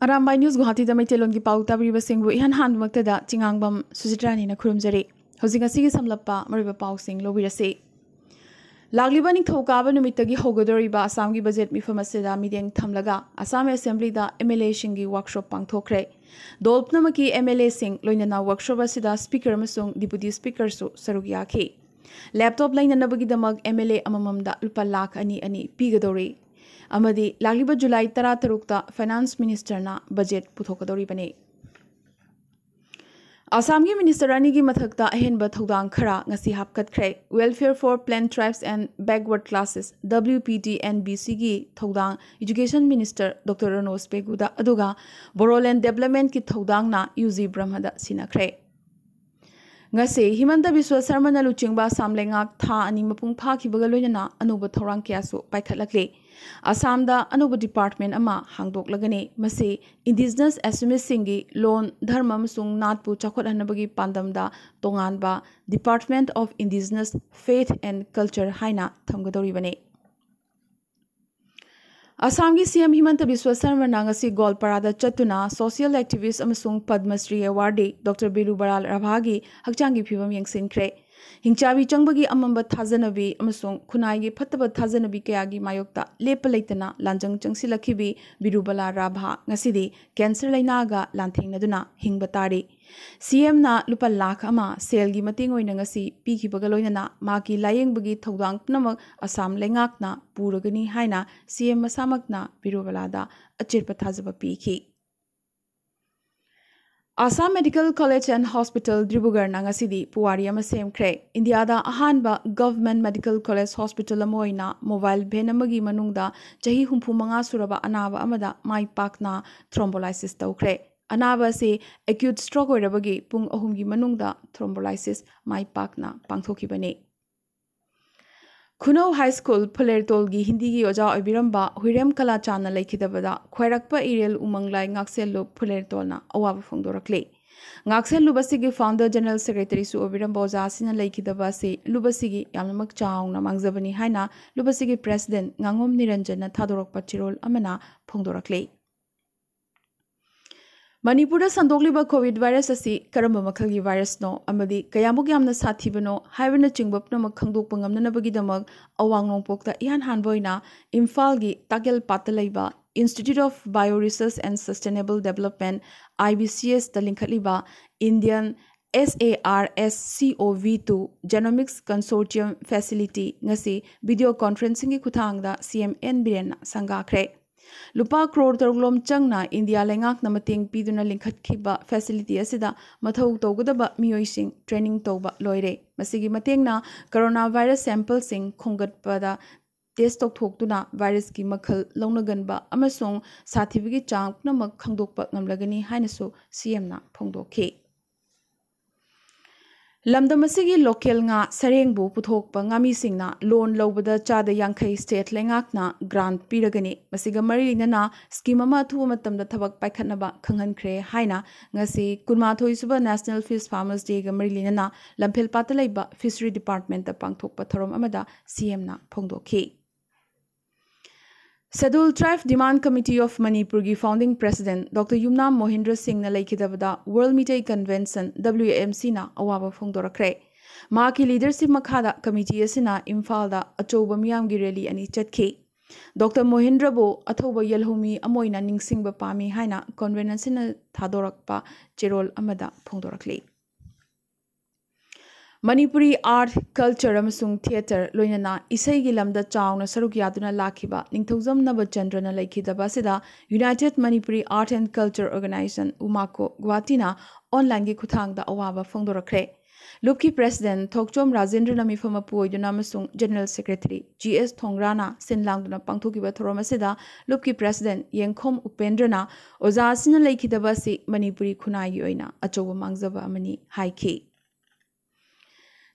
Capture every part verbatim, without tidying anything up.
Arambai news ꯒꯨꯋꯥꯍꯥꯇꯤꯗ ꯃꯩꯇꯩꯂꯣꯟꯒꯤ ꯄꯥꯎ ꯇꯥꯕꯤꯔꯤꯕꯁꯤꯡꯕꯨ ꯏꯍꯥꯟ ꯍꯥꯟꯕꯃꯛꯇꯗ ꯆꯤꯉꯥꯡꯕꯝ ꯁꯨꯖꯤꯇ꯭ꯔꯥꯅꯤꯅ ꯈꯨꯔꯨꯝꯖꯔꯤ꯫ ꯍꯧꯖꯤꯛ ꯉꯁꯤꯒꯤ ꯁꯝꯂꯞꯄ ꯃꯔꯨꯑꯣꯏꯕ ꯄꯥꯎꯁꯤꯡ ꯂꯧꯕꯤꯔꯁꯤ꯫ ꯂꯥꯛꯂꯤꯕ ꯅꯤꯡꯊꯧꯀꯥꯕ ꯅꯨꯃꯤꯠꯇꯒꯤ ꯍꯧꯒꯗꯧꯔꯤꯕ ꯑꯁꯥꯝꯒꯤ ꯕꯖꯦꯠ ꯃꯤꯐꯝ ꯑꯁꯤꯗ ꯃꯤꯠꯌꯦꯡ ꯊꯝꯂꯒ ꯑꯁꯥꯝ ꯑꯦꯁꯦꯝꯕ꯭ꯂꯤꯗ ꯑꯦꯝ ꯑꯦꯜ ꯑꯦꯁꯤꯡꯒꯤ ꯋꯥꯔꯛꯁꯣꯞ ꯄꯥꯡꯊꯣꯛꯈ꯭ꯔꯦ꯫ ꯗꯣꯜ ꯄꯨꯝꯅꯃꯛꯀꯤ ꯑꯦꯝ ꯑꯦꯜ ꯑꯦꯁꯤꯡ, ꯂꯣꯏꯅꯅ ꯋꯥꯔꯛꯁꯣꯞ ꯑꯁꯤꯗ ꯁ꯭ꯄꯤꯀꯔ ꯑꯃꯁꯨꯡ ꯗꯤꯄꯨꯇꯤ ꯁ꯭ꯄꯤꯀꯔꯁꯨ ꯁꯔꯨꯛ ꯌꯥꯈꯤ꯫ ꯂꯦꯞꯇꯣꯞ ꯂꯩꯅꯅꯕꯒꯤꯗꯃꯛ ꯑꯦꯝ ꯑꯦꯜ ꯑꯦ ꯑꯃꯃꯝꯗ ꯂꯨꯄꯥ ꯂꯥꯈ ꯑꯅꯤ ꯑꯅꯤ ꯄꯤꯒꯗꯧꯔꯤ ꯑꯃꯗꯤ ꯂꯥꯛꯂꯤꯕ ꯖꯨꯂꯥꯏ ꯇꯔꯥꯇꯔꯨꯛꯇ ꯐꯥꯏꯅꯥꯟꯁ ꯃꯤꯅꯤꯁꯇꯔꯅ ꯕꯖꯦꯠ ꯄꯨꯊꯣꯛꯀꯗꯧꯔꯤꯕꯅꯤ꯫ ꯑꯁꯥꯝꯒꯤ ꯃꯤꯅꯤꯁꯇꯔ ꯑꯅꯤꯒꯤ ꯃꯊꯛꯇ ꯑꯍꯦꯟꯕ ꯊꯧꯗꯥꯡ ꯈꯔ ꯉꯁꯤ ꯍꯥꯞꯀꯠꯈ꯭ꯔꯦ꯫ Welfare for Plain Tribes and Backward Classes, W P T and B Cꯒꯤ ꯊꯧꯗꯥꯡ ꯏꯖꯨꯀꯦꯁꯟ ꯃꯤꯅꯤꯁꯇꯔ ꯗꯣꯛꯇꯔ ꯔꯅꯣꯖ ꯄꯦꯒꯨꯗ, ꯑꯗꯨꯒ ꯕꯣꯔꯣꯂꯦꯟ ꯗꯦꯕꯂꯞꯃꯦꯟꯠꯀꯤ ꯊꯧꯗꯥꯡꯅ ꯌꯨ ꯖꯤ ꯕ꯭ꯔꯍꯃꯗ ꯁꯤꯟꯅꯈ꯭ꯔꯦ꯫ ꯉꯁꯤ ꯍꯤꯃꯟꯇ ꯕꯤꯁ꯭ꯋ ꯁꯔꯃꯅ ꯂꯨꯆꯤꯡꯕ ꯑꯁꯥꯝ ꯂꯩꯉꯥꯛ ꯊꯥ ꯑꯅꯤ ꯃꯄꯨꯡ ꯐꯥꯈꯤꯕꯒ ꯂꯣꯏꯅꯅ ꯑꯅꯧꯕ ꯊꯧꯔꯥꯡ ꯀꯌꯥꯁꯨ ꯄꯥꯏꯈꯠꯂꯛꯂꯤ꯫ ꯑꯁꯥꯝꯗ ꯑꯅꯧꯕ ꯗꯤꯄꯥꯔꯠꯃꯦꯟꯠ ꯑꯃ ꯍꯥꯡꯗꯣꯛꯂꯒꯅꯤ꯫ ꯃꯁꯤ ꯏꯟꯗꯤꯖꯤꯅꯁ ꯑꯦꯁꯥꯃꯤꯁꯁꯤꯡꯒꯤ ꯂꯣꯟ, ꯙꯔꯃ ꯑꯃꯁꯨꯡ ꯅꯥꯠꯄꯨ ꯆꯥꯎꯈꯠꯍꯟꯅꯕꯒꯤ ꯄꯥꯟꯗꯝꯗ ꯇꯣꯉꯥꯟꯕ Department of Indigenous Faith and Culture ꯍꯥꯏꯅ ꯊꯝꯒꯗꯧꯔꯤꯕꯅꯤ꯫ ꯑꯁꯥꯝꯒꯤ ꯁꯤ ꯑꯦꯝ ꯍꯤꯃꯟꯇ ꯕꯤꯁ꯭ꯋ ꯁꯔꯃꯅ ꯉꯁꯤ ꯒꯣꯜꯄꯥꯔꯥꯗ ꯆꯠꯇꯨꯅ ꯁꯣꯁꯤꯌꯦꯜ ꯑꯦꯛꯇꯤꯚꯤꯁ꯭ꯠ ꯑꯃꯁꯨꯡ ꯄꯗꯃꯁ꯭ꯔꯤ ꯑꯦꯋꯥꯔꯗꯤ ꯗꯣꯛꯇꯔ ꯕꯤꯔꯨꯕꯥꯂꯥ ꯔꯥꯚꯥꯒꯤ ꯍꯛꯆꯥꯡꯒꯤ ꯐꯤꯕꯝ ꯌꯦꯡꯁꯤꯟꯈ꯭ꯔꯦ꯫ ꯍꯤꯡꯆꯥꯕꯤ ꯆꯪꯕꯒꯤ ꯑꯃꯝꯕ ꯊꯥꯖꯅꯕꯤ ꯑꯃꯁꯨꯡ ꯈꯨꯟꯅꯥꯏꯒꯤ ꯐꯠꯇꯕ ꯊꯥꯖꯅꯕꯤ ꯀꯌꯥꯒꯤ ꯃꯥꯌꯣꯛꯇ ꯂꯦꯞꯄ ꯂꯩꯇꯅ ꯂꯥꯟꯖꯪ ꯆꯪꯁꯤꯜꯂꯛꯈꯤꯕꯤ ꯕꯤꯔꯨꯕꯥꯂꯥ ꯔꯥꯚꯥ ꯉꯁꯤꯗꯤ ꯀꯦꯟꯁꯔ ꯂꯩꯅꯥꯒ ꯂꯥꯟꯊꯦꯡꯅꯗꯨꯅ ꯍꯤꯡꯕ ꯇꯥꯔꯤ꯫ ꯁꯤ ꯑꯦꯝꯅ ꯂꯨꯄꯥ ꯂꯥꯈ ꯑꯃ ꯁꯦꯜꯒꯤ ꯃꯇꯦꯡ ꯑꯣꯏꯅ ꯉꯁꯤ ꯄꯤꯈꯤꯕꯒ ꯂꯣꯏꯅꯅ ꯃꯍꯥꯛꯀꯤ ꯂꯥꯌꯦꯡꯕꯒꯤ ꯊꯧꯗꯥꯡ ꯄꯨꯝꯅꯃꯛ ꯑꯁꯥꯝ ꯂꯩꯉꯥꯛꯅ ꯄꯨꯔꯒꯅꯤ ꯍꯥꯏꯅ ꯁꯤ ꯑꯦꯝ ꯃꯁꯥꯃꯛꯅ ꯕꯤꯔꯨꯕꯥꯂꯥꯗ ꯑꯆꯦꯠꯄ ꯊꯥꯖꯕ ꯄꯤꯈꯤ꯫ Assam medical college and hospital ꯗꯤꯕ꯭ꯔꯨꯒꯔꯅ ꯉꯁꯤꯗꯤ ꯄꯨꯋꯥꯔꯤ ꯑꯃ ꯁꯦꯝꯈ꯭ꯔꯦ꯫ ꯏꯟꯗꯤꯌꯥꯗ ꯑꯍꯥꯟꯕ ꯒꯚꯔꯟꯃꯦꯟꯠ ꯃꯦꯗꯤꯀꯦꯜ ꯀꯣꯂꯦꯖ ꯍꯣꯁꯄꯤꯇꯥꯜ ꯑꯃ ꯑꯣꯏꯅ ꯃꯣꯕꯥꯏꯜ ꯚꯦꯟ ꯑꯃꯒꯤ ꯃꯅꯨꯡꯗ ꯆꯍꯤ ꯍꯨꯝꯐꯨ ꯃꯉꯥ ꯁꯨꯔꯕ ꯑꯅꯥꯕ ꯑꯃꯗ ꯃꯥꯏ ꯄꯥꯛꯅ ꯊ꯭ꯔꯣꯝꯕꯣꯂꯥꯏꯁꯤꯁ ꯇꯧꯈ꯭ꯔꯦ꯫ ꯑꯅꯥꯕ ꯑꯁꯤ ꯑꯦꯀ꯭ꯌꯨꯠ ꯁ꯭ꯇ꯭ꯔꯣꯛ ꯑꯣꯏꯔꯕꯒꯤ ꯄꯨꯡ ꯑꯍꯨꯝꯒꯤ ꯃꯅꯨꯡꯗ ꯊ꯭ꯔꯣꯝꯕꯣꯂꯥꯏꯁꯤꯁ ꯃꯥꯏ ꯄꯥꯛꯅ ꯄꯥꯡꯊꯣꯛꯈꯤꯕꯅꯤ꯫ ꯈꯨꯅꯧ ꯍꯥꯏ ꯁ꯭ꯀꯨꯜ ꯐꯨꯂꯦꯔꯇꯣꯜꯒꯤ ꯍꯤꯟꯗꯤꯒꯤ ꯑꯣꯖꯥ ꯑꯣꯏꯕꯤꯔꯝꯕ ꯍꯨꯏꯔꯦꯝ ꯀꯂꯥꯆꯥꯟꯅ ꯂꯩꯈꯤꯗꯕꯗ ꯈ꯭ꯋꯥꯏꯔꯥꯛꯄ ꯏꯔꯦꯜ ꯎꯃꯪꯂꯥꯏ ꯉꯥꯛꯁꯦꯜꯂꯨꯞ ꯐꯨꯂꯦꯔꯇꯣꯜꯅ ꯑꯋꯥꯕ ꯐꯣꯡꯗꯣꯔꯛꯂꯤ꯫ ꯉꯥꯛꯁꯦꯜꯂꯨꯞ ꯑꯁꯤꯒꯤ ꯐꯥꯎꯟꯗꯔ ꯖꯦꯅꯔꯦꯜ ꯁꯦꯀ꯭ꯔꯦꯇꯔꯤꯁꯨ ꯑꯣꯏꯕꯤꯔꯝꯕ ꯑꯣꯖꯥ ꯑꯁꯤꯅ ꯂꯩꯈꯤꯗꯕ ꯑꯁꯤ ꯂꯨꯞ ꯑꯁꯤꯒꯤ ꯌꯥꯝꯅꯃꯛ ꯆꯥꯎꯅ ꯃꯥꯡꯖꯕꯅꯤ ꯍꯥꯏꯅ ꯂꯨꯞ ꯑꯁꯤꯒꯤ ꯄ꯭ꯔꯦꯁꯤꯗꯦꯟꯠ ꯉꯥꯉꯣꯝ ꯅꯤꯔꯟꯖꯟꯅ ꯊꯥꯗꯣꯔꯛꯄ ꯆꯦꯔꯣꯜ ꯑꯃꯅ ꯐꯣꯡꯗꯣꯔꯛꯂꯤ꯫ ꯃꯅꯤꯄꯨꯔꯗ ꯁꯟꯗꯣꯛꯂꯤꯕ ꯀꯣꯚꯤꯗ ꯚꯥꯏꯔꯁ ꯑꯁꯤ ꯀꯔꯝꯕ ꯃꯈꯜꯒꯤ ꯚꯥꯏꯔꯁꯅꯣ ꯑꯃꯗꯤ ꯀꯌꯥꯃꯨꯛ ꯌꯥꯝꯅ ꯁꯥꯊꯤꯕꯅꯣ ꯍꯥꯏꯕꯅꯆꯤꯡꯕ ꯄꯨꯝꯅꯃꯛ ꯈꯪꯗꯣꯛꯄ ꯉꯝꯅꯅꯕꯒꯤꯗꯃꯛ ꯑꯋꯥꯡ ꯅꯣꯡꯄꯣꯛꯇ ꯏꯍꯥꯟ ꯍꯥꯟꯕ ꯑꯣꯏꯅ ꯏꯝꯐꯥꯜꯒꯤ ꯇꯥꯀꯦꯜꯄꯥꯠꯇ ꯂꯩꯕ Institute of Bio Research and Sustainable Development, I B C S ꯇ ꯂꯤꯡꯈꯠꯂꯤꯕ Indian S A R S C O V two Genomics Consortium Facility ꯉꯁꯤ video conferencingꯒꯤ ꯈꯨꯠꯊꯥꯡꯗ C M N ꯕꯤꯔꯦꯟꯅ ꯁꯪꯒꯥꯈ꯭ꯔꯦ꯫ ꯂꯨꯄꯥ ꯀ꯭ꯔꯣꯔ ꯇꯔꯨꯛ ꯂꯣꯝ ꯆꯪꯅ ꯏꯟꯗꯤꯌꯥ ꯂꯩꯉꯥꯛꯅ ꯃꯇꯦꯡ ꯄꯤꯗꯨꯅ ꯂꯤꯡꯈꯠꯈꯤꯕ facility ꯑꯁꯤꯗ ꯃꯊꯧ ꯇꯧꯒꯗꯕ ꯃꯤꯑꯣꯏꯁꯤꯡ training ꯇꯧꯕ ꯂꯣꯏꯔꯦ꯫ ꯃꯁꯤꯒꯤ ꯃꯇꯦꯡꯅ corona virus sampleꯁꯤꯡ ꯈꯣꯝꯒꯠꯄꯗ test ꯇꯧꯊꯣꯛꯇꯨꯅ ꯚꯥꯏꯔꯁꯀꯤ ꯃꯈꯜ ꯂꯧꯅꯒꯟꯕ ꯑꯃꯁꯨꯡ ꯁꯥꯊꯤꯕꯒꯤ ꯆꯥꯡ ꯄꯨꯝꯅꯃꯛ ꯈꯪꯗꯣꯛꯄ ꯉꯝꯂꯒꯅꯤ ꯍꯥꯏꯅꯁꯨ C M ꯅ ꯐꯣꯡꯗꯣꯛꯈꯤ꯫ ꯂꯝꯗꯝ ꯑꯁꯤꯒꯤ local ꯉꯥ ꯁꯔꯦꯡꯕꯨ ꯄꯨꯊꯣꯛꯄ ꯉꯥꯃꯤꯁꯤꯡꯅ loan ꯂꯧꯕꯗ ꯆꯥꯗ ꯌꯥꯡꯈꯩ state ꯂꯩꯉꯥꯛꯅ grant ꯄꯤꯔꯒꯅꯤ꯫ ꯃꯁꯤꯒ ꯃꯔꯤ ꯂꯩꯅꯅ scheme ꯑꯃ ꯑꯊꯨꯕ ꯃꯇꯝꯗ ꯊꯕꯛ ꯄꯥꯏꯈꯠꯅꯕ ꯈꯪꯍꯟꯈ꯭ꯔꯦ ꯍꯥꯏꯅ ꯉꯁꯤ ꯀꯨꯟꯃꯥꯊꯣꯏ ꯁꯨꯕ National Fish Farmers Dayꯒ ꯃꯔꯤ ꯂꯩꯅꯅ ꯂꯝꯐꯦꯜꯄꯥꯠꯇ ꯂꯩꯕ Fishery Departmentꯇ ꯄꯥꯡꯊꯣꯛꯄ ꯊꯧꯔꯝ ꯑꯃꯗ C M ꯅ ꯐꯣꯡꯗꯣꯛꯈꯤ꯫ Scheduled Tribe Demand Committee of ꯃꯅꯤꯄꯨꯔꯒꯤ founding president Doctor ꯌꯨꯝꯅꯥꯝ ꯃꯣꯍꯤꯟꯗ꯭ꯔ ꯁꯤꯡꯅ ꯂꯩꯈꯤꯗꯕꯗ World Meitei Convention, W M C ꯅ ꯑꯋꯥꯕ ꯐꯣꯡꯗꯣꯔꯛꯈ꯭ꯔꯦ꯫ ꯃꯍꯥꯛꯀꯤ leadership ꯃꯈꯥꯗ committee ꯑꯁꯤꯅ ꯏꯝꯐꯥꯜꯗ ꯑꯆꯧꯕ ꯃꯤꯌꯥꯝꯒꯤ rally ꯑꯅꯤ ꯆꯠꯈꯤ꯫ ꯗꯣꯛꯇꯔ ꯃꯣꯍꯤꯟꯗ꯭ꯔꯕꯨ ꯑꯊꯧꯕ ꯌꯦꯜꯍꯧꯃꯤ ꯑꯃ ꯑꯣꯏꯅ ꯅꯤꯡꯁꯤꯡꯕ ꯄꯥꯝꯃꯤ ꯍꯥꯏꯅ convention ꯑꯁꯤꯅ ꯊꯥꯗꯣꯔꯛꯄ ꯆꯦꯔꯣꯜ ꯑꯃꯗ ꯐꯣꯡꯗꯣꯔꯛꯂꯤ꯫ ꯃꯅꯤꯄꯨꯔꯤ art, culture ꯑꯃꯁꯨꯡ theatre, ꯂꯣꯏꯅꯅ ꯏꯁꯩꯒꯤ ꯂꯝꯗ ꯆꯥꯎꯅ ꯁꯔꯨꯛ ꯌꯥꯗꯨꯅ ꯂꯥꯛꯈꯤꯕ ꯅꯤꯡꯊꯧꯖꯝ ꯅꯕꯆꯟꯗ꯭ꯔꯅ ꯂꯩꯈꯤꯗꯕ ꯑꯁꯤꯗ United Manipuri Art and Culture Organization, ꯎꯃꯥꯀꯣ, ꯒꯨꯋꯥꯍꯥꯇꯤꯅ online ꯒꯤ ꯈꯨꯠꯊꯥꯡꯗ ꯑꯋꯥꯕ ꯐꯣꯡꯗꯣꯔꯛꯈ꯭ꯔꯦ꯫ ꯂꯨꯞꯀꯤ president ꯊꯣꯛꯆꯣꯝ ꯔꯥꯖꯦꯟꯗ꯭ꯔꯅ ꯃꯤꯐꯝ ꯃꯄꯨ ꯑꯣꯏꯗꯨꯅ ꯑꯃꯁꯨꯡ general secretary G S ꯊꯣꯡꯒ꯭ꯔꯥꯅ ꯁꯤꯟ ꯂꯥꯡꯗꯨꯅ ꯄꯥꯡꯊꯣꯛꯈꯤꯕ ꯊꯧꯔꯝ ꯑꯁꯤꯗ ꯂꯨꯞꯀꯤ president ꯌꯦꯡꯈꯣꯝ ꯎꯄꯦꯟꯗ꯭ꯔꯅ ꯑꯣꯖꯥ ꯑꯁꯤꯅ ꯂꯩꯈꯤꯗꯕ ꯑꯁꯤ ꯃꯅꯤꯄꯨꯔꯤ ꯈꯨꯟꯅꯥꯏꯒꯤ ꯑꯣꯏꯅ ꯑꯆꯧꯕ ꯃꯥꯡꯖꯕ ꯑꯃꯅꯤ ꯍꯥꯏꯈꯤ꯫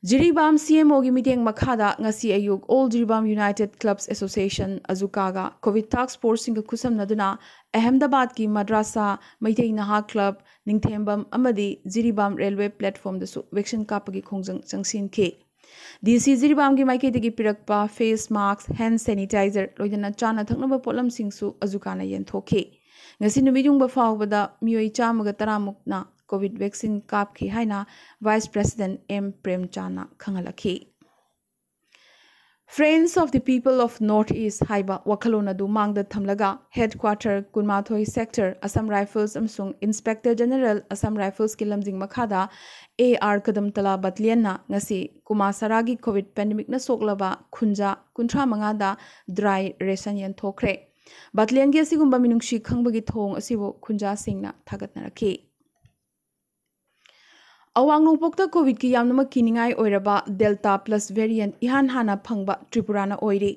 ꯖꯤꯔꯤꯕꯥꯝ C M O ꯒꯤ ꯃꯤꯠꯌꯦꯡ ꯃꯈꯥꯗ ꯉꯁꯤ ꯑꯌꯨꯛ All Jiribam United Clubs Association, ꯑꯖꯨꯀꯥꯒ COVID task force ꯁꯤꯡꯒ ꯈꯨꯠꯁꯝꯅꯗꯨꯅ ꯑꯍꯃꯦꯗꯕꯥꯗꯀꯤ ꯃꯗ꯭ꯔꯥꯁꯥ, ꯃꯩꯇꯩ ꯅꯍꯥ club, ꯅꯤꯡꯊꯦꯝꯕꯝ ꯑꯃꯗꯤ ꯖꯤꯔꯤꯕꯥꯝ railway platform ꯗꯁꯨ vaccine ꯀꯥꯞꯄꯒꯤ ꯈꯣꯡꯖꯪ ꯆꯪꯁꯤꯟꯈꯤ꯫ D C ꯖꯤꯔꯤꯕꯥꯝꯒꯤ ꯃꯥꯏꯀꯩꯗꯒꯤ ꯄꯤꯔꯛꯄ face mask, hand sanitizer, ꯂꯣꯏꯅꯅ ꯆꯥꯅ ꯊꯛꯅꯕ ꯄꯣꯠꯂꯝꯁꯤꯡꯁꯨ ꯑꯖꯨꯀꯥꯅ ꯌꯦꯟꯊꯣꯛꯈꯤ꯫ ꯉꯁꯤ ꯅꯨꯃꯤꯠ ꯌꯨꯡꯕ ꯐꯥꯎꯕꯗ ꯃꯤꯑꯣꯏ ꯆꯥꯝꯃꯒ ꯇꯔꯥꯃꯨꯛꯅ ꯀꯣꯚꯤꯗ ꯚꯦꯛꯁꯤꯟ ꯀꯥꯞꯈꯤ ꯍꯥꯏꯅ ꯚꯥꯏꯁ ꯄ꯭ꯔꯦꯁꯤꯗꯦꯟꯠ ꯑꯦꯝ ꯄ꯭ꯔꯦꯝꯆꯥꯟꯅ ꯈꯪꯍꯜꯂꯛꯈꯤ꯫ Friends of the People of North East ꯍꯥꯏꯕ ꯋꯥꯈꯜꯂꯣꯟ ꯑꯗꯨ ꯃꯥꯡꯗ ꯊꯝꯂꯒ ꯍꯦꯗꯀ꯭ꯋꯥꯇꯔ ꯀꯨꯟꯃꯥꯊꯣꯏ ꯁꯦꯛꯇꯔ ꯑꯁꯥꯝ ꯔꯥꯏꯐꯜꯁ ꯑꯃꯁꯨꯡ ꯏꯟꯁꯄꯦꯛꯇꯔ ꯖꯦꯅꯔꯦꯜ ꯑꯁꯥꯝ ꯔꯥꯏꯐꯜꯁꯀꯤ ꯂꯝꯖꯤꯡ ꯃꯈꯥꯗ ꯑꯦ ꯑꯥꯔ ꯀꯗꯝꯇꯂꯥ ꯕꯠꯂꯤꯌꯟꯅ ꯉꯁꯤ ꯀꯨꯃꯥꯁꯥꯔꯥꯒꯤ ꯀꯣꯚꯤꯗ ꯄꯦꯟꯗꯦꯃꯤꯛꯅ ꯁꯣꯛꯂꯕ ꯈꯨꯟꯖꯥ ꯀꯨꯟꯊ꯭ꯔꯥ ꯃꯉꯥꯗ ꯗ꯭ꯔꯥꯏ ꯔꯦꯁꯟ ꯌꯦꯟꯊꯣꯛꯈ꯭ꯔꯦ꯫ ꯕꯠꯂꯤꯌꯟꯒꯤ ꯑꯁꯤꯒꯨꯝꯕ ꯃꯤꯅꯨꯡꯁꯤ ꯈꯪꯕꯒꯤ ꯊꯧꯑꯣꯡ ꯑꯁꯤꯕꯨ ꯈꯨꯟꯖꯥꯁꯤꯡꯅ ꯊꯥꯒꯠꯅꯔꯛꯈꯤ꯫ ꯑꯋꯥꯡ ꯅꯣꯡꯄꯣꯛꯇ ꯀꯣꯚꯤꯗꯀꯤ ꯌꯥꯝꯅꯃꯛ ꯀꯤꯅꯤꯡꯉꯥꯏ ꯑꯣꯏꯔꯕ ꯗꯦꯜꯇꯥ ꯄ꯭ꯂꯁ ꯚꯦꯔꯤꯌꯦꯟꯠ ꯏꯍꯥꯟ ꯍꯥꯟꯅ ꯐꯪꯕ ꯇ꯭ꯔꯤꯄꯨꯔꯥꯅ ꯑꯣꯏꯔꯤ꯫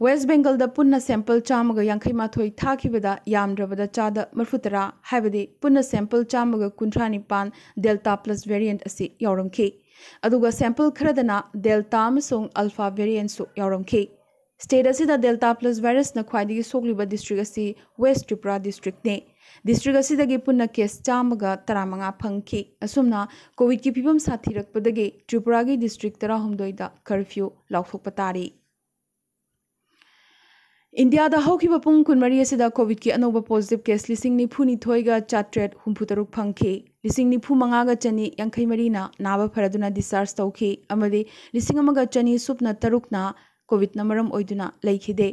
ꯋꯦꯁ ꯕꯦꯡꯒꯜꯗ ꯄꯨꯟꯅ ꯁꯦꯝꯄꯜ ꯆꯥꯝꯃꯒ ꯌꯥꯡꯈꯩ ꯃꯥꯊꯣꯏ ꯊꯥꯈꯤꯕꯗ ꯌꯥꯝꯗ꯭ꯔꯕꯗ ꯆꯥꯗ ꯃꯔꯐꯨ ꯇꯔꯥ, ꯍꯥꯏꯕꯗꯤ ꯄꯨꯟꯅ ꯁꯦꯝꯄꯜ ꯆꯥꯝꯃꯒ ꯀꯨꯟꯊ꯭ꯔꯥ ꯅꯤꯄꯥꯟ ꯗꯦꯜꯇꯥ ꯄ꯭ꯂꯁ ꯚꯦꯔꯤꯌꯦꯟꯠ ꯑꯁꯤ ꯌꯥꯎꯔꯝꯈꯤ꯫ ꯑꯗꯨꯒ ꯁꯦꯝꯄꯜ ꯈꯔꯗꯅ ꯗꯦꯜꯇꯥ ꯑꯃꯁꯨꯡ ꯑꯜꯐꯥ ꯚꯦꯔꯤꯌꯦꯟꯠꯁꯨ ꯌꯥꯎꯔꯝꯈꯤ꯫ ꯁ꯭ꯇꯦꯠ ꯑꯁꯤꯗ ꯗꯦꯜꯇꯥ ꯄ꯭ꯂꯁ ꯚꯥꯏꯔꯁꯅ ꯈ꯭ꯋꯥꯏꯗꯒꯤ ꯁꯣꯛꯂꯤꯕ ꯗꯤꯁꯇ꯭ꯔꯤꯛ ꯑꯁꯤ ꯋꯦꯁ ꯇ꯭ꯔꯤꯄꯨꯔꯥ ꯗꯤꯁꯇ꯭ꯔꯤꯛꯅꯤ꯫ ꯗꯤꯁꯇ꯭ꯔꯤꯛ ꯑꯁꯤꯗꯒꯤ ꯄꯨꯟꯅ ꯀꯦꯁ ꯆꯥꯝꯃꯒ ꯇꯔꯥꯃꯉꯥ ꯐꯪꯈꯤ꯫ ꯑꯁꯨꯝꯅ ꯀꯣꯚꯤꯗꯀꯤ ꯐꯤꯕꯝ ꯁꯥꯊꯤꯔꯛꯄꯗꯒꯤ ꯇ꯭ꯔꯤꯄꯨꯔꯥꯒꯤ ꯗꯤꯁꯇ꯭ꯔꯤꯛ ꯇꯔꯥꯍꯨꯝꯗꯣꯏꯗ ꯀꯔꯐ꯭ꯌꯨ ꯂꯥꯎꯊꯣꯛꯄ ꯇꯥꯔꯤ꯫ ꯏꯟꯗꯤꯌꯥꯗ ꯍꯧꯈꯤꯕ ꯄꯨꯡ ꯀꯨꯟꯃꯔꯤ ꯑꯁꯤꯗ ꯀꯣꯚꯤꯗꯀꯤ ꯑꯅꯧꯕ ꯄꯣꯖꯤꯇꯤꯚ ꯀꯦꯁ ꯂꯤꯁꯤꯡ ꯅꯤꯐꯨ ꯅꯤꯊꯣꯏꯒ ꯆꯥꯇ꯭ꯔꯦꯠ ꯍꯨꯝꯐꯨ ꯇꯔꯨꯛ ꯐꯪꯈꯤ꯫ ꯂꯤꯁꯤꯡ ꯅꯤꯐꯨ ꯃꯉꯥꯒ ꯆꯅꯤ ꯌꯥꯡꯈꯩ ꯃꯔꯤꯅ ꯅꯥꯕ ꯐꯔꯗꯨꯅ ꯗꯤꯁꯆꯥꯔꯖ ꯇꯧꯈꯤ ꯑꯃꯗꯤ ꯂꯤꯁꯤꯡ ꯑꯃꯒ ꯆꯅꯤ ꯁꯨꯞꯅ ꯇꯔꯨꯛꯅ ꯀꯣꯚꯤꯗꯅ ꯃꯔꯝ ꯑꯣꯏꯗꯨꯅ ꯂꯩꯈꯤꯗꯦ꯫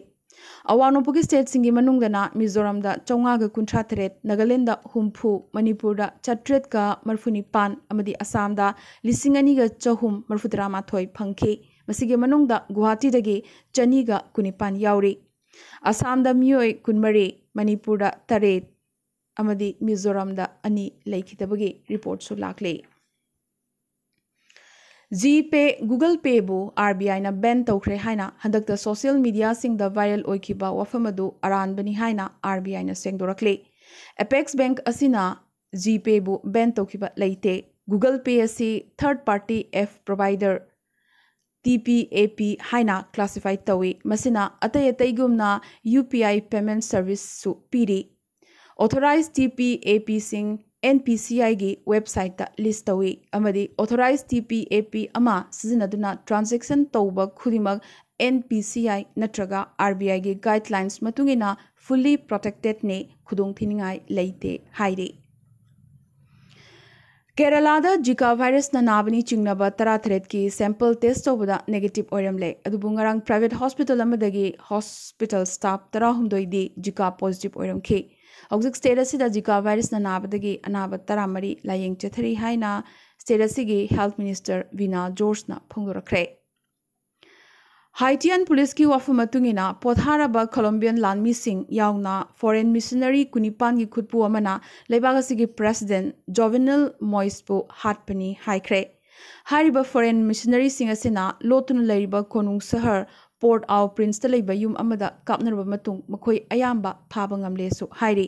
ꯑꯋꯥꯡ ꯅꯣꯡꯄꯣꯛꯀꯤ ꯁ꯭ꯇꯦꯠꯁꯤꯡꯒꯤ ꯃꯅꯨꯡꯗꯅ ꯃꯤꯖꯣꯔꯥꯝꯗ ꯆꯥꯝꯃꯉꯥꯒ ꯀꯨꯟꯊ꯭ꯔꯥ ꯇꯔꯦꯠ, ꯅꯥꯒꯥꯂꯦꯟꯗ ꯍꯨꯝꯐꯨ, ꯃꯅꯤꯄꯨꯔꯗ ꯆꯥꯇ꯭ꯔꯦꯠꯀ ꯃꯔꯐꯨ ꯅꯤꯄꯥꯟ ꯑꯃꯗꯤ ꯑꯁꯥꯝꯗ ꯂꯤꯁꯤꯡ ꯑꯅꯤꯒ ꯆꯍꯨꯝ ꯃꯔꯐꯨ ꯇꯔꯥ ꯃꯥꯊꯣꯏ ꯐꯪꯈꯤ꯫ ꯃꯁꯤꯒꯤ ꯃꯅꯨꯡꯗ ꯒꯨꯋꯥꯍꯥꯇꯤꯗꯒꯤ ꯆꯅꯤꯒ ꯀꯨꯟꯅꯤꯄꯥꯟ ꯌꯥꯎꯔꯤ꯫ ꯑꯁꯥꯝꯗ ꯃꯤꯑꯣꯏ ꯀꯨꯟꯃꯔꯤ, ꯃꯅꯤꯄꯨꯔꯗ ꯇꯔꯦꯠ ꯑꯃꯗꯤ ꯃꯤꯖꯣꯔꯥꯝꯗ ꯑꯅꯤ ꯂꯩꯈꯤꯗꯕꯒꯤ ꯔꯤꯄꯣꯔꯠꯁꯨ ꯂꯥꯛꯂꯤ꯫ ꯖꯤꯄꯦ, ꯒꯨꯒꯜ ꯄꯦꯕꯨ ꯑꯥꯔꯕꯤꯑꯥꯏꯅ ꯕꯦꯟ ꯇꯧꯈ꯭ꯔꯦ ꯍꯥꯏꯅ ꯍꯟꯗꯛꯇ ꯁꯣꯁꯤꯌꯦꯜ ꯃꯤꯗꯤꯌꯥꯁꯤꯡꯗ ꯚꯥꯏꯔꯦꯜ ꯑꯣꯏꯈꯤꯕ ꯋꯥꯐꯝ ꯑꯗꯨ ꯑꯔꯥꯟꯕꯅꯤ ꯍꯥꯏꯅ ꯑꯥꯔꯕꯤꯑꯥꯏꯅ ꯁꯦꯡꯗꯣꯔꯛꯂꯤ꯫ ꯑꯦꯄꯦꯛꯁ ꯕꯦꯡꯛ ꯑꯁꯤꯅ ꯖꯤꯄꯦꯕꯨ ꯕꯦꯟ ꯇꯧꯈꯤꯕ ꯂꯩꯇꯦ꯫ ꯒꯨꯒꯜ ꯄꯦ ꯑꯁꯤ third party app provider, T P A P, ꯍꯥꯏꯅ ꯀ꯭ꯂꯥꯁꯤꯐꯥꯏ ꯇꯧꯏ꯫ ꯃꯁꯤꯅ ꯑꯇꯩ ꯑꯇꯩꯒꯨꯝꯅ ꯌꯨ ꯄꯤ ꯑꯥꯏ ꯄꯦꯃꯦꯟꯠ ꯁꯔꯚꯤꯁꯁꯨ ꯄꯤꯔꯤ꯫ ꯑꯣꯊꯣꯔꯥꯏꯖ ꯇꯤ ꯄꯤ ꯑꯦ ꯄꯤꯁꯤꯡ ꯑꯦꯟ ꯄꯤ ꯁꯤ ꯑꯥꯏꯒꯤ ꯋꯦꯕꯁꯥꯏꯠꯇ ꯂꯤꯁ ꯇꯧꯏ ꯑꯃꯗꯤ ꯑꯣꯊꯣꯔꯥꯏꯖ ꯇꯤ ꯄꯤ ꯑꯦ ꯄꯤ ꯑꯃ ꯁꯤꯖꯤꯟꯅꯗꯨꯅ ꯇ꯭ꯔꯥꯟꯖꯦꯛꯁꯟ ꯇꯧꯕ ꯈꯨꯗꯤꯡꯃꯛ ꯑꯦꯟ ꯄꯤ ꯁꯤ ꯑꯥꯏ ꯅꯠꯇ꯭ꯔꯒ ꯑꯥꯔ ꯕꯤ ꯑꯥꯏꯒꯤ ꯒꯥꯏꯗꯂꯥꯏꯟꯁ ꯃꯇꯨꯡ ꯏꯟꯅ fully protected ꯅꯤ, ꯈꯨꯗꯣꯡꯊꯤꯅꯤꯡꯉꯥꯏ ꯂꯩꯇꯦ ꯍꯥꯏꯔꯤ꯫ ꯀꯦꯔꯂꯥꯗ ꯖꯤꯀꯥ ꯚꯥꯏꯔꯁꯅ ꯅꯥꯕꯅꯤ ꯆꯤꯡꯅꯕ ꯇꯔꯥꯇꯔꯦꯠꯀꯤ sample test ꯇꯧꯕꯗ negative ꯑꯣꯏꯔꯝꯂꯦ꯫ ꯑꯗꯨꯕꯨ ꯉꯔꯥꯡ private hospital ꯑꯃꯗꯒꯤ hospital staff ꯇꯔꯥꯍꯨꯝꯗꯣꯏꯗꯤ ꯖꯤꯀꯥ positive ꯑꯣꯏꯔꯝꯈꯤ꯫ ꯍꯧꯖꯤꯛ state ꯑꯁꯤꯗ ꯖꯤꯀꯥ ꯚꯥꯏꯔꯁꯅ ꯅꯥꯕꯗꯒꯤ ꯑꯅꯥꯕ ꯇꯔꯥꯃꯔꯤ ꯂꯥꯌꯦꯡ ꯆꯠꯊꯔꯤ ꯍꯥꯏꯅ state ꯑꯁꯤꯒꯤ health minister ꯕꯤꯅꯥ ꯖꯣꯔꯖꯅ ꯐꯣꯡꯗꯣꯔꯛꯈ꯭ꯔꯦ꯫ ꯍꯥꯏꯇꯤꯌꯥꯟ ꯄꯨꯂꯤꯁꯀꯤ ꯋꯥꯐꯝ ꯃꯇꯨꯡ ꯏꯟꯅ, ꯄꯣꯊꯥꯔꯕ ꯀꯣꯂꯣꯝꯕꯤꯌꯟ ꯂꯥꯟꯃꯤꯁꯤꯡ ꯌꯥꯎꯅ foreign missionary ꯀꯨꯟꯅꯤꯄꯥꯟꯒꯤ ꯈꯨꯠꯄꯨ ꯑꯃꯅ ꯂꯩꯕꯥꯛ ꯑꯁꯤꯒꯤ president ꯖꯣꯚꯦꯅꯦꯜ ꯃꯣꯏꯁꯄꯨ ꯍꯥꯠꯄꯅꯤ ꯍꯥꯏꯈ꯭ꯔꯦ꯫ ꯍꯥꯏꯔꯤꯕ foreign missionaryꯁꯤꯡ ꯑꯁꯤꯅ ꯂꯣꯠꯇꯨꯅ ꯂꯩꯔꯤꯕ ꯀꯣꯅꯨꯡ ꯁꯍꯔ ꯄꯣꯔꯠ ꯑꯥꯎ ꯄ꯭ꯔꯤꯟꯁꯇ ꯂꯩꯕ ꯌꯨꯝ ꯑꯃꯗ ꯀꯥꯞꯅꯔꯕ ꯃꯇꯨꯡ ꯃꯈꯣꯏ ꯑꯌꯥꯝꯕ ꯐꯥꯕ ꯉꯝꯂꯦꯁꯨ ꯍꯥꯏꯔꯤ꯫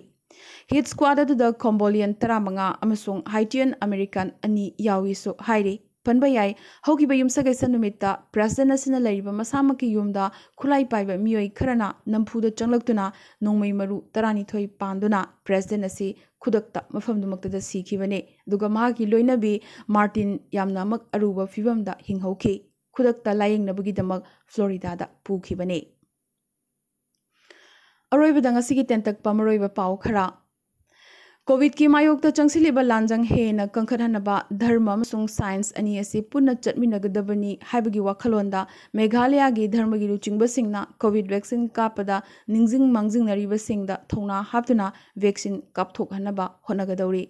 Hit squad ꯑꯗꯨꯗ ꯀꯣꯝꯕꯣꯂꯤꯌꯟ ꯇꯔꯥꯃꯉꯥ ꯑꯃꯁꯨꯡ ꯍꯥꯏꯇꯤꯌꯟ ꯑꯃꯦꯔꯤꯀꯥꯟ ꯑꯅꯤ ꯌꯥꯎꯏꯁꯨ ꯍꯥꯏꯔꯤ꯫ ꯄꯟꯕ ꯌꯥꯏ, ꯍꯧꯈꯤꯕ ꯌꯨꯝꯁꯀꯩꯁ ꯅꯨꯃꯤꯠꯇ president ꯑꯁꯤꯅ ꯂꯩꯔꯤꯕ ꯃꯁꯥꯃꯛꯀꯤ ꯌꯨꯝꯗ ꯈꯨꯠꯂꯥꯏ ꯄꯥꯏꯕ ꯃꯤꯑꯣꯏ ꯈꯔꯅ ꯅꯝꯐꯨꯗ ꯆꯪꯂꯛꯇꯨꯅ ꯅꯣꯡꯃꯩ ꯃꯔꯨ ꯇꯔꯥꯅꯤꯊꯣꯏ ꯄꯥꯟꯗꯨꯅ president ꯑꯁꯤ ꯈꯨꯗꯛꯇ ꯃꯐꯝꯗꯨꯃꯛꯇꯗ ꯁꯤꯈꯤꯕꯅꯤ꯫ ꯑꯗꯨꯒ ꯃꯍꯥꯛꯀꯤ ꯂꯣꯏꯅꯕꯤ ꯃꯥꯔꯇꯤꯟ ꯌꯥꯝꯅꯃꯛ ꯑꯔꯨꯕ ꯐꯤꯕꯝꯗ ꯍꯤꯡꯍꯧꯈꯤ꯫ ꯈꯨꯗꯛꯇ ꯂꯥꯌꯦꯡꯅꯕꯒꯤꯗꯃꯛ ꯐ꯭ꯂꯣꯔꯤꯗꯥꯗ ꯄꯨꯈꯤꯕꯅꯤ꯫ ꯑꯔꯣꯏꯕꯗ ꯉꯁꯤꯒꯤ ꯇꯦꯟꯇꯛꯄ ꯃꯔꯨꯑꯣꯏꯕ ꯄꯥꯎ ꯈꯔ꯫ ꯀꯣꯚꯤꯗꯀꯤ ꯃꯥꯌꯣꯛꯇ ꯆꯪꯁꯤꯜꯂꯤꯕ ꯂꯥꯟꯖꯪ ꯍꯦꯟꯅ ꯀꯟꯈꯠꯍꯟꯅꯕ ꯙꯔꯃ ꯑꯃꯁꯨꯡ science ꯑꯅꯤ ꯑꯁꯤ ꯄꯨꯟꯅ ꯆꯠꯃꯤꯟꯅꯒꯗꯕꯅꯤ ꯍꯥꯏꯕꯒꯤ ꯋꯥꯈꯜꯂꯣꯟꯗ ꯃꯦꯘꯥꯂꯌꯥꯒꯤ ꯙꯔꯃꯒꯤ ꯂꯨꯆꯤꯡꯕꯁꯤꯡꯅ ꯀꯣꯚꯤꯗ vaccine ꯀꯥꯞꯄꯗ ꯅꯤꯡꯁꯤꯡ ꯃꯥꯡꯖꯤꯡꯅꯔꯤꯕꯁꯤꯡꯗ ꯊꯧꯅꯥ ꯍꯥꯞꯇꯨꯅ vaccine ꯀꯥꯞꯊꯣꯛꯍꯟꯅꯕ ꯍꯣꯠꯅꯒꯗꯧꯔꯤ꯫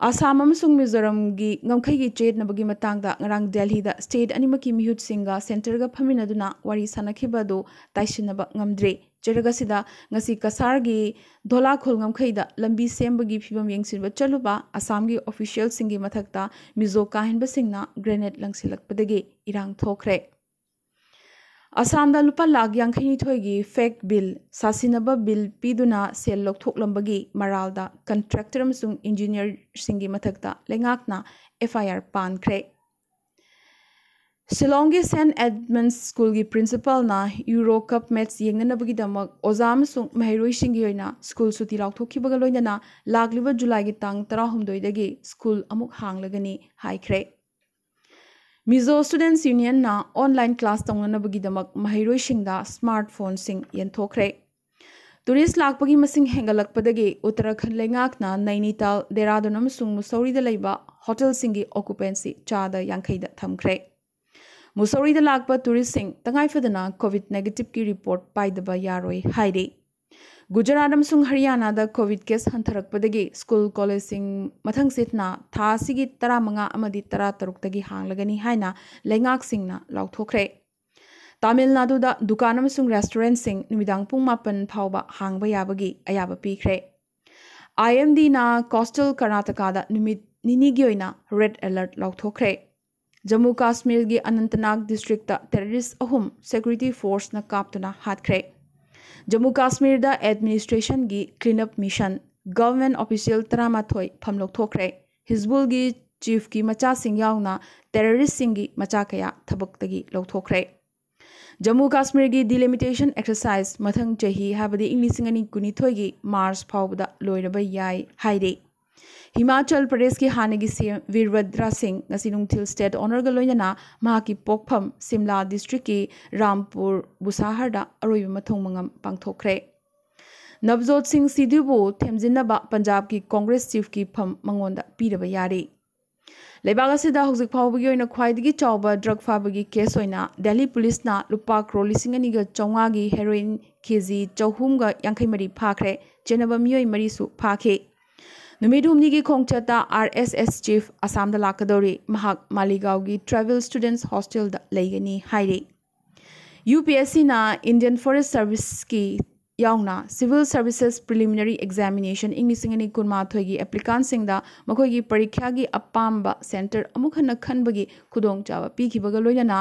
ꯑꯁꯥꯝ ꯑꯃꯁꯨꯡ ꯃꯤꯖꯣꯔꯥꯝꯒꯤ ꯉꯝꯈꯩꯒꯤ ꯆꯌꯦꯠꯅꯕꯒꯤ ꯃꯇꯥꯡꯗ ꯉꯔꯥꯡ ꯗꯦꯜꯍꯤꯗ state ꯑꯅꯤꯃꯛꯀꯤ ꯃꯤꯍꯨꯠꯁꯤꯡꯒ centreꯒ ꯐꯝꯃꯤꯟꯅꯗꯨꯅ ꯋꯥꯔꯤ ꯁꯥꯟꯅꯈꯤꯕ ꯑꯗꯨ ꯇꯥꯏꯁꯤꯟꯅꯕ ꯉꯝꯗ꯭ꯔꯤ꯫ ꯆꯩꯔꯛ ꯑꯁꯤꯗ ꯉꯁꯤ ꯀꯁꯥꯔꯒꯤ ꯙꯣꯂꯥꯈꯣꯜ ꯉꯝꯈꯩꯗ ꯂꯝꯕꯤ ꯁꯦꯝꯕꯒꯤ ꯐꯤꯕꯝ ꯌꯦꯡꯁꯤꯟꯕ ꯆꯠꯂꯨꯕ ꯑꯁꯥꯝꯒꯤ officialꯁꯤꯡꯒꯤ ꯃꯊꯛꯇ ꯃꯤꯖꯣ ꯀꯥꯍꯦꯟꯕꯁꯤꯡꯅ grenade ꯂꯪꯁꯤꯜꯂꯛꯄꯗꯒꯤ ꯏꯔꯥꯡ ꯊꯣꯛꯈ꯭ꯔꯦ꯫ ꯑꯁꯥꯝꯗ ꯂꯨꯄꯥ ꯂꯥꯈ ꯌꯥꯡꯈꯩꯅꯤꯊꯣꯏꯒꯤ fake bill ꯁꯥꯁꯤꯟꯅꯕ bill ꯄꯤꯗꯨꯅ ꯁꯦꯜ ꯂꯧꯊꯣꯛꯂꯝꯕꯒꯤ ꯃꯔꯥꯜꯗ contractor ꯑꯃꯁꯨꯡ engineerꯁꯤꯡꯒꯤ ꯃꯊꯛꯇ ꯂꯩꯉꯥꯛꯅ FIR ꯄꯥꯟꯈ꯭ꯔꯦ꯫ ꯁꯤꯂꯣꯡꯒꯤ Saint Edmund's Schoolꯒꯤ principalꯅ Euro Cup match ꯌꯦꯡꯅꯅꯕꯒꯤꯗꯃꯛ ꯑꯣꯖꯥ ꯑꯃꯁꯨꯡ ꯃꯍꯩꯔꯣꯏꯁꯤꯡꯒꯤ ꯑꯣꯏꯅ school ꯁꯨꯇꯤ ꯂꯥꯎꯊꯣꯛꯈꯤꯕꯒ ꯂꯣꯏꯅꯅ ꯂꯥꯛꯂꯤꯕ ꯖꯨꯂꯥꯏꯒꯤ ꯇꯥꯡ ꯇꯔꯥꯍꯨꯝꯗꯣꯏꯗꯒꯤ school ꯑꯃꯨꯛ ꯍꯥꯡꯂꯒꯅꯤ ꯍꯥꯏꯈ꯭ꯔꯦ꯫ Mizo Students Unionꯅ online class ꯇꯧꯅꯅꯕꯒꯤꯗꯃꯛ ꯃꯍꯩꯔꯣꯏꯁꯤꯡꯗ smartphoneꯁꯤꯡ ꯌꯦꯟꯊꯣꯛꯈ꯭ꯔꯦ꯫ ꯇꯨꯔꯤꯁ ꯂꯥꯛꯄꯒꯤ ꯃꯁꯤꯡ ꯍꯦꯟꯒꯠꯂꯛꯄꯗꯒꯤ ꯎꯠꯇꯔꯥꯈꯟꯗ ꯂꯩꯉꯥꯛꯅ ꯅꯩꯅꯤꯇꯥꯜ, ꯗꯦꯔꯥꯗꯨꯟ ꯑꯃꯁꯨꯡ ꯃꯨꯁꯧꯔꯤꯗ ꯂꯩꯕ ꯍꯣꯇꯦꯜꯁꯤꯡꯒꯤ ꯑꯣꯀꯨꯄꯦꯟꯁꯤ ꯆꯥꯗ ꯌꯥꯡꯈꯩꯗ ꯊꯝꯈ꯭ꯔꯦ꯫ ꯃꯨꯁꯧꯔꯤꯗ ꯂꯥꯛꯄ ꯇꯨꯔꯤꯁꯁꯤꯡ ꯇꯉꯥꯏꯐꯗꯅ ꯀꯣꯚꯤꯗ ꯅꯦꯒꯦꯇꯤꯚꯀꯤ ꯔꯤꯄꯣꯔꯠ ꯄꯥꯏꯗꯕ ꯌꯥꯔꯣꯏ ꯍꯥꯏꯔꯤ꯫ ꯒꯨꯖꯔꯥꯠ ꯑꯃꯁꯨꯡ ꯍꯔꯤꯌꯥꯅꯥꯗ ꯀꯣꯚꯤꯗ ꯀꯦꯁ ꯍꯟꯊꯔꯛꯄꯗꯒꯤ ꯁ꯭ꯀꯨꯜ ꯀꯣꯂꯦꯖꯁꯤꯡ ꯃꯊꯪꯁꯤꯠꯅ ꯊꯥ ꯑꯁꯤꯒꯤ ꯇꯔꯥꯃꯉꯥ ꯑꯃꯗꯤ ꯇꯔꯥꯇꯔꯨꯛꯇꯒꯤ ꯍꯥꯡꯂꯒꯅꯤ ꯍꯥꯏꯅ ꯂꯩꯉꯥꯛꯁꯤꯡꯅ ꯂꯥꯎꯊꯣꯛꯈ꯭ꯔꯦ꯫ ꯇꯥꯃꯤꯜ ꯅꯥꯗꯨꯗ ꯗꯨꯀꯥꯟ ꯑꯃꯁꯨꯡ ꯔꯦꯁꯇꯨꯔꯦꯟꯠꯁꯤꯡ ꯅꯨꯃꯤꯗꯥꯡ ꯄꯨꯡ ꯃꯥꯄꯟ ꯐꯥꯎꯕ ꯍꯥꯡꯕ ꯌꯥꯕꯒꯤ ꯑꯌꯥꯕ ꯄꯤꯈ꯭ꯔꯦ꯫ ꯑꯥꯏ ꯑꯦꯝ ꯗꯤꯅ ꯀꯣꯁꯇꯦꯜ ꯀꯔꯅꯥꯇꯀꯥꯗ ꯅꯨꯃꯤꯠ ꯅꯤꯅꯤꯒꯤ ꯑꯣꯏꯅ ꯔꯦꯗ ꯑꯦꯂꯔꯠ ꯂꯥꯎꯊꯣꯛꯈ꯭ꯔꯦ꯫ ꯖꯝꯃꯨ ꯀꯥꯁꯃꯤꯔꯒꯤ ꯑꯅꯟꯇꯅꯥꯒ ꯗꯤꯁꯇ꯭ꯔꯤꯛꯇ ꯇꯦꯔꯣꯔꯤꯁ ꯑꯍꯨꯝ ꯁꯦꯀ꯭ꯌꯨꯔꯤꯇꯤ ꯐꯣꯔꯁꯅ ꯀꯥꯞꯇꯨꯅ ꯍꯥꯠꯈ꯭ꯔꯦ꯫ ꯖꯝꯃꯨ ꯀꯥꯁꯃꯤꯔꯗ ꯑꯦꯗꯃꯤꯅꯤꯁꯇ꯭ꯔꯦꯁꯟꯒꯤ clean up mission, government official ꯇꯔꯥꯃꯥꯊꯣꯏ ꯐꯝ ꯂꯧꯊꯣꯛꯈ꯭ꯔꯦ꯫ ꯍꯤꯖꯕꯨꯜꯒꯤ ꯆꯤꯐꯀꯤ ꯃꯆꯥꯁꯤꯡ ꯌꯥꯎꯅ ꯇꯦꯔꯣꯔꯤꯁꯁꯤꯡꯒꯤ ꯃꯆꯥ ꯀꯌꯥ ꯊꯕꯛꯇꯒꯤ ꯂꯧꯊꯣꯛꯈ꯭ꯔꯦ꯫ ꯖꯝꯃꯨ ꯀꯥꯁꯃꯤꯔꯒꯤ ꯗꯤꯂꯤꯃꯤꯇꯦꯁꯟ ꯑꯦꯛꯁꯔꯁꯥꯏꯖ ꯃꯊꯪ ꯆꯍꯤ, ꯍꯥꯏꯕꯗꯤ ꯏꯪ ꯂꯤꯁꯤꯡ ꯑꯅꯤ ꯀꯨꯟꯅꯤꯊꯣꯏꯒꯤ ꯃꯥꯔꯆ ꯐꯥꯎꯕꯗ ꯂꯣꯏꯔꯕ ꯌꯥꯏ ꯍꯥꯏꯔꯤ꯫ ꯍꯤꯃꯥꯆꯜ ꯄ꯭ꯔꯗꯦꯁꯀꯤ ꯍꯥꯟꯅꯒꯤ ꯁꯤ ꯑꯦꯝ ꯚꯤꯔꯚꯗ꯭ꯔ ꯁꯤꯡ ꯉꯁꯤ ꯅꯨꯡꯊꯤꯜ ꯁ꯭ꯇꯦꯠ ꯑꯣꯅꯔꯒ ꯂꯣꯏꯅꯅ ꯃꯍꯥꯛꯀꯤ ꯄꯣꯛꯐꯝ ꯁꯤꯝꯂꯥ ꯗꯤꯁꯇ꯭ꯔꯤꯛꯀꯤ ꯔꯥꯝꯄꯨꯔ ꯕꯨꯁꯥꯍꯔꯗ ꯑꯔꯣꯏꯕ ꯃꯊꯧ ꯃꯉꯝ ꯄꯥꯡꯊꯣꯛꯈ꯭ꯔꯦ꯫ ꯅꯕꯖꯣꯠ ꯁꯤꯡ ꯁꯤꯙꯨꯕꯨ ꯊꯦꯝꯖꯤꯟꯅꯕ ꯄꯟꯖꯥꯕꯀꯤ ꯀꯣꯡꯒ꯭ꯔꯦꯁ ꯆꯤꯐꯀꯤ ꯐꯝ ꯃꯉꯣꯟꯗ ꯄꯤꯔꯕ ꯌꯥꯔꯦ꯫ ꯂꯩꯕꯥꯛ ꯑꯁꯤꯗ ꯍꯧꯖꯤꯛ ꯐꯥꯎꯕꯒꯤ ꯑꯣꯏꯅ ꯈ꯭ꯋꯥꯏꯗꯒꯤ ꯆꯥꯎꯕ ꯗ꯭ꯔꯒ ꯐꯥꯕꯒꯤ ꯀꯦꯁ ꯑꯣꯏꯅ ꯗꯦꯜꯂꯤ ꯄꯨꯂꯤꯁꯅ ꯂꯨꯄꯥ ꯀ꯭ꯔꯣꯔ ꯂꯤꯁꯤꯡ ꯑꯅꯤꯒ ꯆꯥꯝꯃꯉꯥꯒꯤ ꯍꯦꯔꯣꯏꯟ ꯀꯦ ꯖꯤ ꯆꯍꯨꯝꯒ ꯌꯥꯡꯈꯩ ꯃꯔꯤ ꯐꯥꯈ꯭ꯔꯦ꯫ ꯆꯦꯟꯅꯕ ꯃꯤꯑꯣꯏ ꯃꯔꯤꯁꯨ ꯐꯥꯈꯤ꯫ ꯅꯨꯃꯤꯠ ꯍꯨꯝꯅꯤꯒꯤ ꯈꯣꯡꯆꯠꯇ ꯑꯥꯔ ꯑꯦꯁ ꯑꯦꯁ ꯆꯤꯐ ꯑꯁꯥꯝꯗ ꯂꯥꯛꯀꯗꯧꯔꯤ꯫ ꯃꯍꯥꯛ ꯃꯥꯂꯤꯒꯥꯎꯒꯤ ꯇ꯭ꯔꯥꯏꯕꯦꯜ ꯁ꯭ꯇꯨꯗꯦꯟꯠꯁ ꯍꯣꯁꯇꯦꯜꯗ ꯂꯩꯒꯅꯤ ꯍꯥꯏꯔꯤ꯫ ꯌꯨ ꯄꯤ ꯑꯦꯁ ꯁꯤꯅ ꯏꯟꯗꯤꯌꯟ ꯐꯣꯔꯦꯁ ꯁꯔꯚꯤꯁꯀꯤ ꯌꯥꯎꯅ ꯁꯤꯚꯤꯜ ꯁꯔꯚꯤꯁꯦꯁ ꯄ꯭ꯔꯤꯂꯤꯃꯤꯅꯔꯤ ꯑꯦꯛꯖꯥꯃꯤꯅꯦꯁꯟ ꯏꯪ ꯂꯤꯁꯤꯡ ꯑꯅꯤ ꯀꯨꯟꯃꯥꯊꯣꯏꯒꯤ ꯑꯦꯄ꯭ꯂꯤꯀꯥꯟꯁꯤꯡꯗ ꯃꯈꯣꯏꯒꯤ ꯄꯔꯤꯈ꯭ꯌꯥꯒꯤ ꯑꯄꯥꯝꯕ ꯁꯦꯟꯇꯔ ꯑꯃꯨꯛ ꯍꯟꯅ ꯈꯟꯕꯒꯤ ꯈꯨꯗꯣꯡꯆꯥꯕ ꯄꯤꯈꯤꯕꯒ ꯂꯣꯏꯅꯅ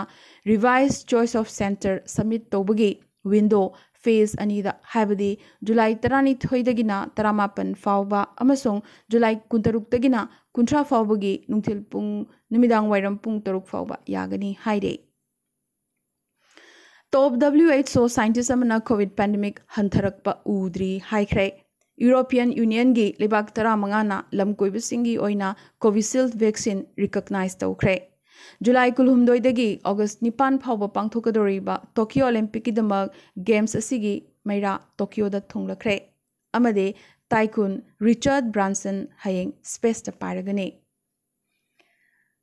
revise choice of centre submit ꯇꯧꯕꯒꯤ ꯋꯤꯟꯗꯣ ꯐꯦꯖ ꯑꯅꯤꯗ, ꯍꯥꯏꯕꯗꯤ ꯖꯨꯂꯥꯏ ꯇꯔꯥꯅꯤꯊꯣꯏꯗꯒꯤꯅ ꯇꯔꯥꯃꯥꯄꯟ ꯐꯥꯎꯕ ꯑꯃꯁꯨꯡ ꯖꯨꯂꯥꯏ ꯀꯨꯟꯇꯔꯨꯛꯇꯒꯤꯅ ꯀꯨꯟꯊ꯭ꯔꯥ ꯐꯥꯎꯕꯒꯤ ꯅꯨꯡꯊꯤꯜ ꯄꯨꯡ, ꯅꯨꯃꯤꯗꯥꯡ ꯋꯥꯏꯔꯝ ꯄꯨꯡ ꯇꯔꯨꯛ ꯐꯥꯎꯕ ꯌꯥꯒꯅꯤ ꯍꯥꯏꯔꯦ꯫ ꯇꯣꯞ ꯗꯕ꯭ꯂꯤꯎ ꯑꯩꯆ ꯑꯣ ꯁꯥꯏꯟꯇꯤꯁ ꯑꯃꯅ ꯀꯣꯚꯤꯗ ꯄꯦꯟꯗꯦꯃꯤꯛ ꯍꯟꯊꯔꯛꯄ ꯎꯗ꯭ꯔꯤ ꯍꯥꯏꯈ꯭ꯔꯦ꯫ ꯌꯨꯔꯣꯄꯤꯌꯟ ꯌꯨꯅꯤꯌꯟꯒꯤ ꯂꯩꯕꯥꯛ ꯇꯔꯥꯃꯉꯥꯅ ꯂꯝ ꯀꯣꯏꯕꯁꯤꯡꯒꯤ ꯑꯣꯏꯅ ꯀꯣꯚꯤꯁꯤꯜꯗ ꯚꯦꯛꯁꯤꯟ ꯔꯤꯀꯣꯒꯅꯥꯏꯖ ꯇꯧꯈ꯭ꯔꯦ꯫ ꯖꯨꯂꯥꯏ ꯀꯨꯟꯍꯨꯝꯗꯣꯏꯗꯒꯤ ꯑꯣꯒꯁ ꯅꯤꯄꯥꯟ ꯐꯥꯎꯕ ꯄꯥꯡꯊꯣꯛꯀꯗꯧꯔꯤꯕ ꯇꯣꯀꯤꯌꯣ ꯑꯣꯂꯤꯝꯄꯤꯛꯀꯤꯗꯃꯛ ꯒꯦꯝꯁ ꯑꯁꯤꯒꯤ ꯃꯩꯔꯥ ꯇꯣꯀꯤꯌꯣꯗ ꯊꯨꯡꯂꯈ꯭ꯔꯦ ꯑꯃꯗꯤ ꯇꯥꯏꯀꯨꯟ ꯔꯤꯆꯥꯔꯗ ꯕ꯭ꯔꯥꯟꯁꯟ ꯍꯌꯦꯡ ꯁ꯭ꯄꯦꯁꯇ ꯄꯥꯏꯔꯒꯅꯤ꯫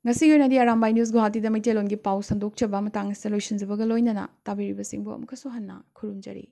ꯉꯁꯤꯒꯤ ꯑꯣꯏꯅꯗꯤ ꯑꯔꯥꯝꯕꯥꯏ ꯅ꯭ꯌꯨꯁ ꯒꯨꯋꯥꯍꯥꯇꯤꯗ ꯃꯩꯇꯩꯂꯣꯟꯒꯤ ꯄꯥꯎ ꯁꯟꯗꯣꯛꯆꯕ ꯃꯇꯥꯡ ꯑꯁꯤꯗ ꯂꯣꯏꯁꯤꯟꯖꯕꯒ ꯂꯣꯏꯅꯅ ꯇꯥꯕꯤꯔꯤꯕꯁꯤꯡꯕꯨ ꯑꯃꯨꯛꯀꯁꯨ ꯍꯟꯅ ꯈꯨꯔꯨꯝꯖꯔꯤ꯫